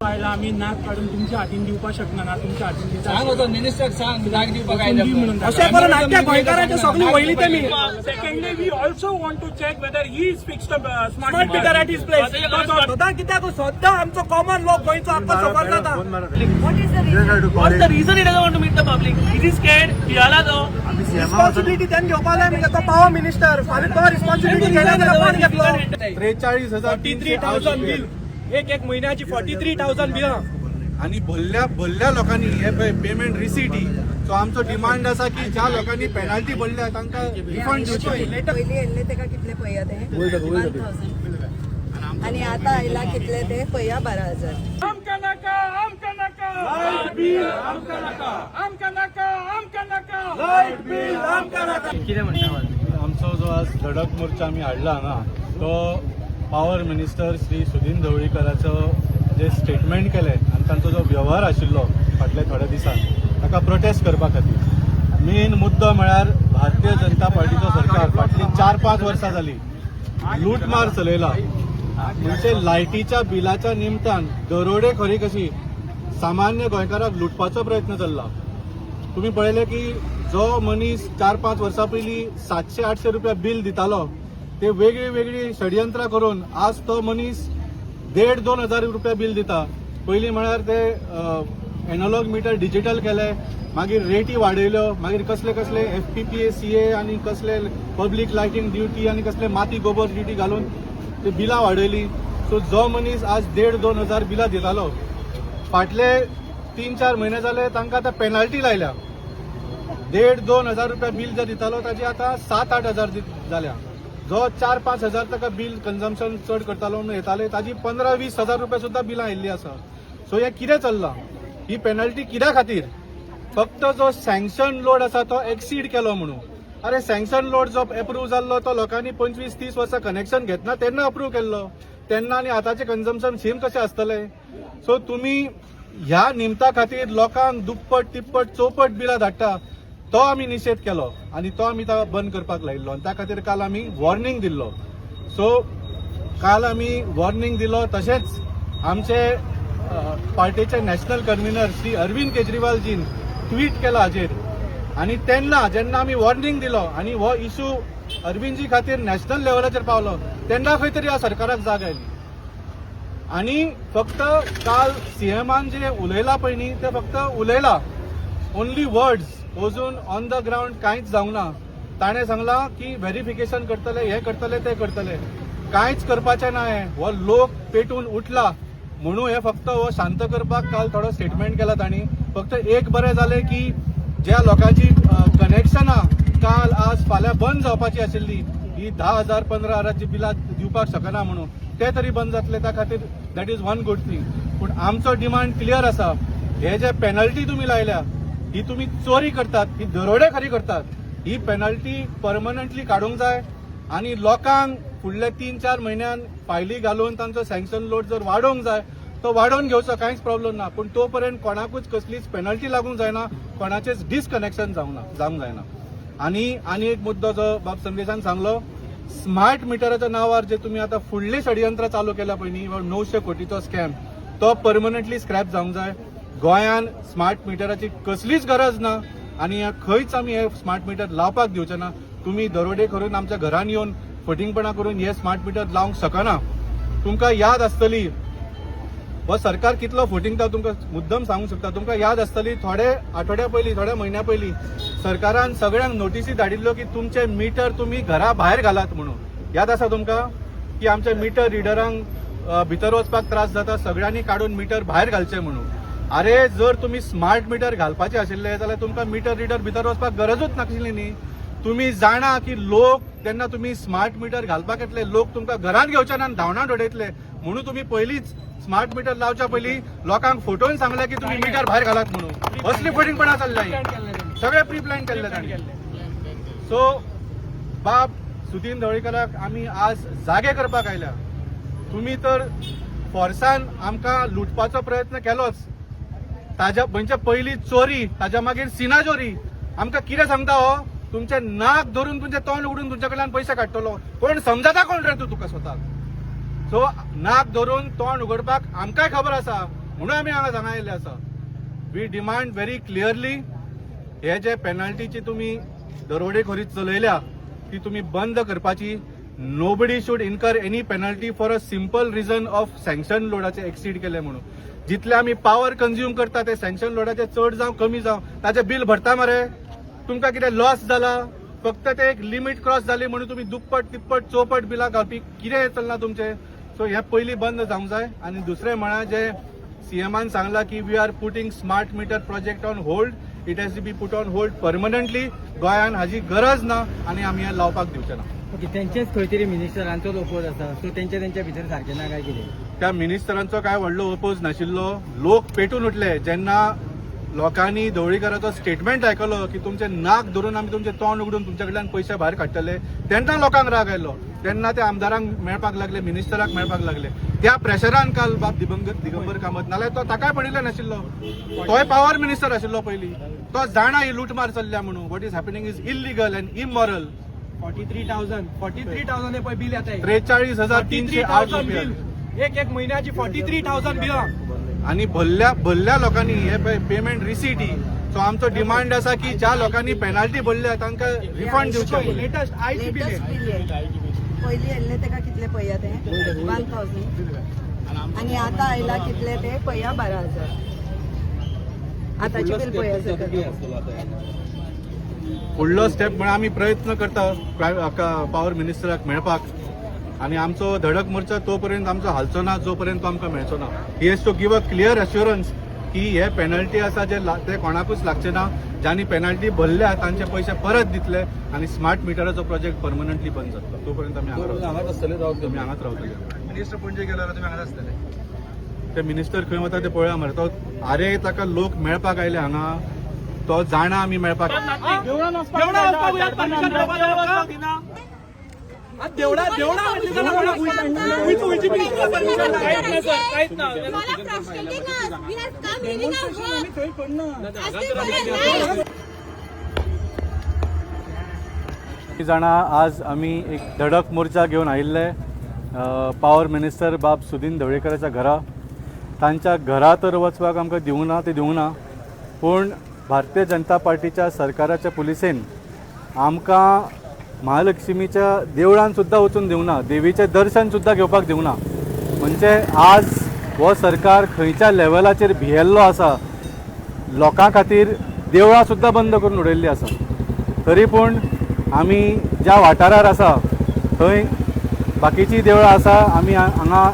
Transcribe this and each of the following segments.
आयला आमी नाक काडून तुमच्या हातीन दिवपाक शकना ना तुमच्या हातीन दिता. सांग होतो मिनिस्टर, सांग नाक दिवपाक वचून दी म्हणून. अशें करून आख्ख्या गोंयकारांचे सगळी वयली तेमी. Secondly, we also want to check whether he is fixed smart smart meter at his place. सदां कित्याक सद्दां आमचो कॉमन लोक गोंयचो आख्खो सफर जाता. What is the reason? What's the reason he doesn't want to meet the public? Is he scared? भियाला तो. Responsibility त्यांनी घेवपा जाय म्हणजे तो पावर मिनिस्टर फाल्यां तो रिस्पॉन्सिबिलिटी घेना जाल्यार कोण घेतलो? 43,000 43,000 बील, एक एक म्हयन्याची 43,000 बिलां. आणि भरल्या भरल्या लोकांनी हे पळय पेमेंट रिसीट ही. सो आमचो डिमांड आसा की ज्या लोकांनी पेनल्टी भरल्या तांकां रिफंड दिवचो. पयलीं येयल्ले तेका कितले पळया ते 1,000 आनी आतां आयला कितले ते पळया, 12,000. आमकां नाका, आमकां नाका लायट बील, आमकां नाका, आमकां नाका, आमकां नाका लायट बील आमकां नाका. आमचो जो आज धडक मोर्चा आमी हाडला हांगा तो पावर मिनिस्टर श्री सुदीन ढवळीकराचो जे स्टेटमेंट केलें आनी तांचो जो व्यवहार आशिल्लो फाटल्या थोड्या दिसान ताका प्रोटेस्ट करपा खातीर. मेन मुद्दो म्हळ्यार भारतीय जनता पार्टीचो सरकार फाटलीं 4-5 वर्सां जाली लूटमार चलयला. म्हणजे लायटीच्या बिलाच्या निमतान दरोडेखोरी कशी सामान्य गोंयकाराक लुटपाचो प्रयत्न चल्ला. तुम्ही पळयले की जो मनीस 4-5 वर्सां पयलीं 700-800 रुपया बिल दितालो ते वेगळी वेगळी षडयंत्रां करून आज तो मनीस 1,500-2 हजार रुपया बिल दिता. पयलीं म्हळ्यार ते एनॉलॉग मिटर डिजिटल केले, मागीर रेटी वाडयल्यो, मागीर कसले कसले एफपीपीए सीए आनी कसले पब्लीक लायटींग ड्युटी आनी कसले माती गोबर ड्युटी घालून ते बिलां वाडयली. सो जो मनीस आज 1,500-2 हजार बिलां दितालो फाटले 3-4 म्हयने जाले तांकां आतां पेनल्टी लायल्या. 1,500-2 हजार रुपया बील जर दितालो ताजी आतां 7-8 हजार जाल्या. जो 4-5 हजार ताका बील कन्जम्पशन चड करतालो म्हणून येताले ताजी 15-20 हजार रुपया सुद्दां बिलां आयिल्लीं आसा. सो हें कितें चल्लां? ही पेनल्टी कित्या खातीर? फक्त जो सँक्शन लोड आसा तो एक्सीड केलो म्हणून. अरे, सँक्शन लोड जो एप्रूव जाल्लो तो लोकांनी 25-30 वर्सां कनेक्शन घेतना तेन्ना अप्रूव केल्लो. तेन्ना आनी आतांचें कन्जम्पशन सेम कशें आसतलें? सो तुमी ह्या निमता खातीर लोकांक दुप्पट तिप्पट चौपट बिलां धाडटा तो आमी निशेध केलो आनी तो आमी तो बंद करपाक लायिल्लो आनी त्या खातीर काल आमी वॉर्निंग दिल्लो. सो काल आमी वॉर्निंग दिलो. तशेंच आमचे पार्टीचे नॅशनल कन्व्हिनर श्री अरविंद केजरीवालजीन ट्वीट केला हाजेर. आनी तेन्ना जेन्ना आमी वॉर्निंग दिलो आनी हो इशू अरविंदजी खातीर नॅशनल लेवलाचेर पावलो तेन्ना खंय तरी ह्या सरकाराक जाग आयली. आनी फक्त काल सीएमान जे उलयला पळय न्ही ते फक्त उलयला, ओनली वर्ड्स. अजून ऑन the ground कांयच जावंक ना. ताणें सांगलां की व्हेरिफिकेशन करतले, हें करतले, तें करतले. कांयच करपाचें ना. हें हो लोक पेटून उठला म्हणून हे फक्त हो शांत करपाक काल थोडो स्टेटमेंट केला तांणी. फक्त एक बरें जालें की ज्या लोकांची कनेक्शनां काल आज फाल्यां बंद जावपाची आशिल्ली ही 10,000 15 हजाराची बिलां दिवपाक शकना म्हणून ते तरी बंद जातले. त्या खातीर that is one good thing. पूण आमचो डिमांड क्लियर आसा. हे जे पेनल्टी तुमी लायल्या ही तुमी चोरी करतात, ही दरोडेखोरी करतात. ही पेनल्टी परमनंटली काडूंक जाय आनी लोकांक फुडले 3-4 म्हयन्यान फायली घालून तांचो सँक्शन लोड जर वाडोवंक जाय तो वाडोवन घेवचो, कांयच प्रॉब्लेम ना. पूण तो पर्यंत कोणाकूच कसलीच पेनल्टी लागूंक जायना, कोणाचेच डिसकनेक्शन जावंक जायना. आनी आनी एक मुद्दो जो बाब संदेशान सांगलो, स्मार्ट मिटराच्या नांवार जे तुमी आतां फुडले षडयंत्र चालू केला पळय न्ही, 900 कोटीचो स्कॅम, तो परमनंटली स्क्रॅप जावंक जाय. गोंयान स्मार्ट मिटराची कसलीच गरज ना आनी खंयच आमी हे स्मार्ट मिटर लावपाक दिवचे ना. तुमी दरोडे करून आमच्या घरान येवन फटींगपणां करून हे स्मार्ट मिटर लावंक शकना. तुमकां याद आसतली हो सरकार कितलो फटींग तो तुमकां मुद्दम सांगूंक शकता. तुमकां याद आसतली थोडे आठवड्या पयलीं, थोड्या म्हयन्या पयलीं सरकारान सगळ्यांक नोटीसी धाडिल्ल्यो की तुमचे मिटर तुमी घरा भायर घालात म्हणून. याद आसा तुमकां की आमच्या मिटर रिडरांक भितर वचपाक त्रास जाता, सगळ्यांनी काडून मिटर भायर घालचे म्हणून. अरे, जर तुमी स्मार्ट मिटर घालपाचे आशिल्ले जाल्यार तुमकां मिटर रिडर भितर वचपाक गरजूच नाशिल्ली न्ही. तुमी जाणा की लोक जेन्ना तुमी स्मार्ट मिटर घालपाक येतले लोक तुमकां घरांत घेवचे ना आनी धांवणात उडयतले म्हणून तुमी पयलींच स्मार्ट मिटर लावच्या पयलीं लोकांक फटोवन सांगले की तुमी मिटर भायर घालात म्हणून. असली फटींगपणा चल्ल्या ही. सगळे प्री प्लॅन केल्ले तांणी. सो बाब सुदीन ढवळीकराक आमी आज जागे करपाक आयल्या. तुमी तर फोर्सान आमकां लुटपाचो प्रयत्न केलोच. ताज्या म्हणजे पयली चोरी, ताज्या मागीर सिनाचोरी. आमकां कितें सांगता हो? तुमचें नाक धरून तुमचें तोंड उगडून तुमच्या कडल्यान पयशे काडटलो. कोण समजता कोण रे तूं तुका स्वताक? सो नाक धरून तोंड उगडपाक आमकांय खबर आसा. म्हणून आमी हांगा हांगा आयिल्ले आसा. We demand very clearly, हे जे पेनल्टीची तुमी दरोडेखोरी चलयल्या ती तुमी बंद करपाची. Nobody should incur any penalty for a simple reason of sanction लोडाचे exceed केले म्हणून. जितले आमी पावर कंज्युम करता ते सँक्शन लोडाचे चड जावं कमी जावं, ताचे बील भरता मरे. तुमकां कितें लॉस जाला? फक्त ते एक लिमीट क्रॉस जाली म्हणून तुमी दुप्पट तिप्पट चौपट बिलां घालपी कितें चल्लां तुमचें? सो हें पयलीं बंद जावंक जाय. आनी दुसरें म्हळ्यार, जे सीएमान सांगला की we are putting smart meter project on hold, it has to be put on hold permanently. गोंयान हाजी गरज ना आनी आमी हें लावपाक दिवचे ना. ओके, तेंचेच खंय तरी मिनिस्टरांचोच ओपोज आसा, सो तेंचे तेंच्या भितर सारकें ना काय कितें? त्या मिनिस्टरांचो काय व्हडलो ओपोज नाशिल्लो. लोक पेटून उठले जेन्ना लोकांनी ढवळीकराचो स्टेटमेंट आयकलो की तुमचे नाक धरून आमी तुमचे तोंड उगडून तुमच्या कडल्यान पयशे भायर काडटले, तेन्ना लोकांक राग आयलो. तेन्ना ते आमदारांक मेळपाक लागले, मिनिस्टराक मेळपाक लागले. त्या प्रेशरान काल बाब दिगंबर दिगंबर कामत, नाल्यार तो ताकाय पडिल्लो नाशिल्लो. तोय पावर मिनिस्टर आशिल्लो पयलीं, तो जाणा ही लुटमार चल्ल्या म्हणून. What is happening is illegal and immoral. 43,000, 43,000 हे पळय बील येता. 43,308 रुपया. बिल एक एक म्हयन्याची 43,000 बिलां. आणि भरल्या भरल्या लोकांनी हे पळय पेमेंट रिसीट ही. सो आमचो डिमांड आसा की ज्या लोकांनी पेनाल्टी भरल्या तांकां रिफंड दिवचे. लेटस्ट आयज बिल. लेटस्ट बिल पयलीं येयल्ले तेका कितले पळया ते 1,000 आनी आतां आयला कितले ते पळया, 12,000. आतांचे बील पळया सकयल. फुडलो स्टेप म्हणून आमी प्रयत्न करता पावर मिनिस्टराक मेळपाक आनी आमचो धडक मोर्चा तो पर्यंत आमचो हालचो ना जो पर्यंत तो आमकां मेळचो ना. He has to give a clear assurance की हे पेनल्टी आसा जे ते कोणाकूच लागचे ना, ज्यांनी पेनल्टी भरल्या तांचे पयशे परत दितले आनी स्मार्ट मिटराचो प्रोजेक्ट परमनंटली बंद जातलो. तो पर्यंत आमी हांगा रावतले, आमी हांगाच रावतले. मिनिस्टर पणजे गेल्यार तुमी हांगाच आसतले? ते मिनिस्टर खंय वता ते पळोवया मरे. तो आरे ताका लोक मेळपाक आयले हांगा, तो जाणा आमी मेळपाक. देवळान वचपाक परमिशन घेवपाक दिना. देवळा देवळा म्हटली जाल्यार कोणाक खंयची मिनिस्टर परमिशन काहीच ना सर, काहीच ना. मला frustrating us. We have come leaving our work. Asking for a life. जाणा, आज आमी एक धडक मोर्चा घेवन आयिल्ले पावर मिनिस्टर बाब सुदीन ढवळीकराच्या घरा. तांच्या घरा तर वचपाक आमकां दिवंक ना, ते दिवंक ना, पूण भारतीय जनता पार्टीच्या सरकाराच्या पुलिसेन आमकां महालक्ष्मीच्या देवळान सुद्दां वचून दिवंक ना, देवीचें दर्शन सुद्दां घेवपाक दिवंक ना. म्हणजे आज हो सरकार खंयच्या लेवलाचेर भियेल्लो आसा. लोकां खातीर देवळां सुद्दां बंद करून उडयल्लीं आसा. तरी पूण आमी ज्या वाठारार आसा थंय बाकीचीं देवळां आसा. आमी हांगा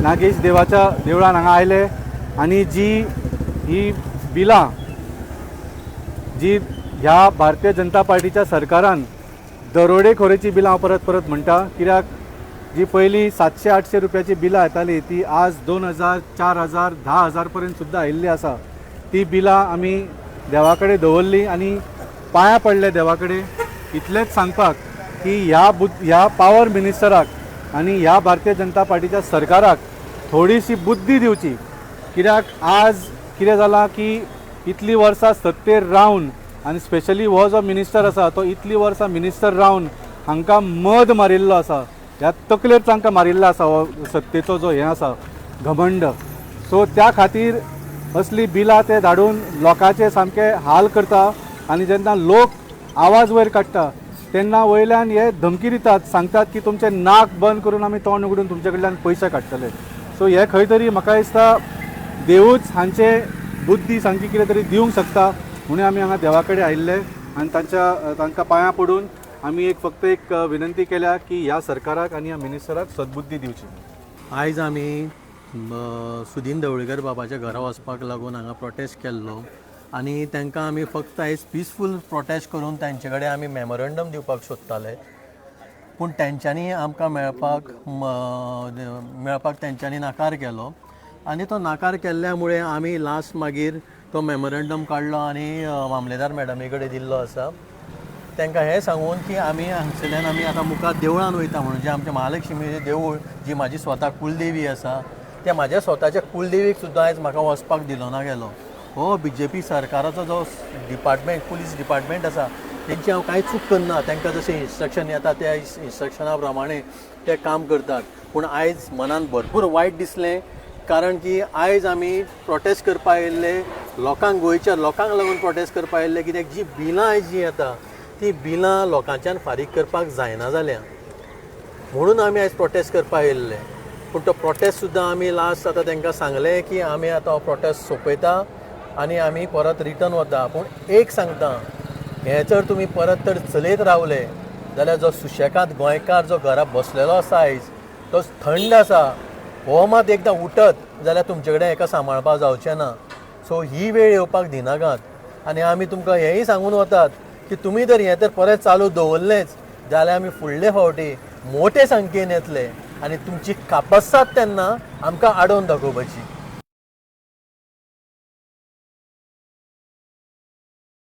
नागेश देवाच्या देवळान हांगा आयले आनी जी ही बिलां जी ह्या भारतीय जनता पार्टीच्या सरकारान दरोडेखोरीची बिलां हांव परत परत म्हणटा, कित्याक जी पयलीं 700 800 रुपयाची बिलां येताली ती आज 2000, 4000, 10,000 पर्यंत सुद्दां आयिल्ली आसा. ती बिलां आमी देवा कडेन दवरली आनी पांयां पडले देवा कडेन इतलेंच सांगपाक की ह्या पावर मिनिस्टराक आनी ह्या भारतीय जनता पार्टीच्या सरकाराक थोडीशी बुद्धी दिवची, कित्याक आज कितें जालां की इतलीं वर्सां सत्तेर रावन आनी स्पेशली हो जो मिनिस्टर आसा तो इतलीं वर्सां मिनिस्टर रावन हांकां मद मारिल्लो आसा, ह्या तकलेर तांकां मारिल्लो आसा हो सत्तेचो जो हें आसा घमंड. सो त्या खातीर असली बिलां ते धाडून लोकांचे सामके हाल करता आनी जेन्ना लोक आवाज वयर काडटा तेन्ना वयल्यान हे धमकी दितात, सांगतात की तुमचें नाक बंद करून आमी तोंड उगडून तुमचे कडल्यान पयशे काडटले. सो हे खंय तरी म्हाका दिसता देवूच हांचे बुद्धी सामकी कितें तरी दिवंक शकता म्हणून आमी हांगा देवा कडेन आयिल्ले आनी तांकां पांयां पडून आमी एक फक्त एक विनंती केल्या की ह्या सरकाराक आनी ह्या मिनिस्टराक सद्बुद्धी दिवची. आयज आमी सुदीन ढवळीकर बाबाच्या घरा वचपाक लागून हांगा प्रोटेस्ट केल्लो आनी तांकां आमी फक्त आयज पिसफूल प्रोटेस्ट करून तांचे कडेन आमी मेमोरंडम दिवपाक सोदताले, पूण तेंच्यांनी आमकां मेळपाक तेंच्यांनी नाकार केलो आनी तो नाकार केल्ल्या मुळे आमी लास्ट मागीर तो मेमोरंडम काडलो आनी मामलेदार मॅडमी कडेन दिल्लो आसा, तांकां हें सांगून की आमी हांगसरल्यान आमी आतां मुखार देवळान वयता म्हणून, जें आमचें महालक्ष्मीचें देवूळ जी म्हाजी स्वता कुलदेवी आसा, त्या म्हाज्या स्वताच्या कुलदेवीक सुद्दां आयज म्हाका वचपाक दिलो ना गेलो. हो बीजेपी सरकाराचो जो डिपार्टमेंट, पुलीस डिपार्टमेंट आसा, तेंची हांव कांय चूक करना. तांकां जशें इन्स्ट्रक्शन येता त्या इन्स्ट्रक्शना प्रमाणे ते काम करतात, पूण आयज मनान भरपूर वायट दिसलें. कारण की आयज आमी प्रोटेस्ट करपा आयिल्ले लोकांक, गोंयच्या लोकांक लागून प्रोटेस्ट करपा आयिल्ले, कित्याक जी बिलां आयज जी येता ती बिलां लोकांच्यान फारीक करपाक जायना जाल्या, म्हणून आमी आयज प्रोटेस्ट करपा आयिल्ले. पूण तो प्रोटेस्ट सुद्दां आमी लास्ट आतां तांकां सांगलें की आमी आतां हो प्रोटेस्ट सोंपयता आनी आमी परत रिटर्न वता. पूण एक सांगता, हें जर तुमी परत तर चलयत रावले जाल्यार जो सुशेगाद गोंयकार जो घरा बसलेलो आसा आयज, तो थंड आसा, हो मात एकदां उठत जाल्यार तुमचे कडेन हेका सांबाळपाक जावचें ना. सो ही वेळ येवपाक दिनाकात. आनी आमी तुमकां हेंय सांगून वतात की तुमी जर हें तर परत चालू दवरलेंच जाल्यार आमी फुडले फावटी मोटे संख्येन येतले आनी तुमची कापसात तेन्ना आमकां आडोवन दाखोवपाची.